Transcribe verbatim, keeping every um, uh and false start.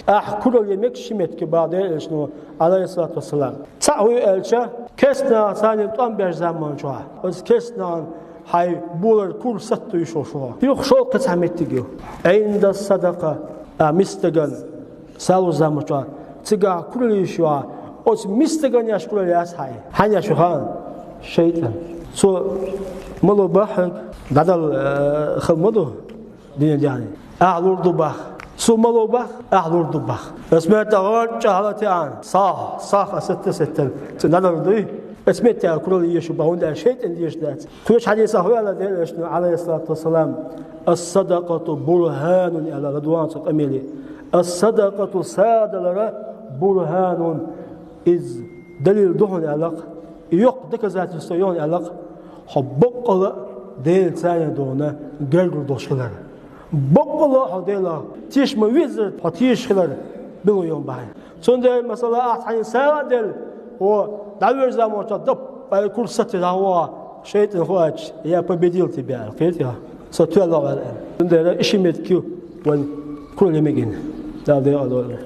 Ахь куралла е мегаш ши меттиг ба, аьлар Даьла Элчано, Ӏалайхиссалату вассалам. Цхьаъ хӀу аьлча, керста нахаца тӀом беш заман чохь, оцу керста нахана хьайн болар кура сатто йиш йолуш ву. Юха шолгӀа кхин цхьа меттиг ю. Ӏинда садакъа, а, миска стагана сагӀа луш заман чохь, цигахь куралла йиш ю хьан, оцу миска стагана еш куралла яц хьайн. Хьан еш ю хьан? ШайтӀан. Цо мало бахьарг дӀадала, э, хала ма ду. Динан дехьа. Ахь лур ду бах. Цо мало бах, ахь лур ду бах. Ас метта гӀорча хьала тиан. Сах, сах, а сатта, сатта. Цу надар дуй. Ас метта куралла еш ю бах, хӀунда аьлча шайтӀан дезаш дац. Кхечу хьадисехь хӀу аьлла Даьла Элчано, Ӏалайхиссалату вассалам, «Ас-садакъату бурханун», аьлла, радуан цу къамеле. «Ас-садакъату», сагӀа далар, «бурханун», иза далил ду хьуна аьлла-кх, и йоккха доказательство ю хьуна аьлла-кх, хьо баккъала а Делан цӀарна дона гергара долуш хилар. Баккъала а хьо Делах теша ма веззара хьо теша хилар билгал ю хьуна бахьана. Цундела, масала, ахь цхьанна сагӀа а делла, хьо дӀавоьжча заман чохь даппа кура сатте дӀавахча, шайтӀан хӀу аьлча: «Я победил тебя», аьлла, кхетий хьо? Со тоьлла ву аьлла. Цундела и ши меттиг ю вайн куралла е мегаш. Дала декъал дойла.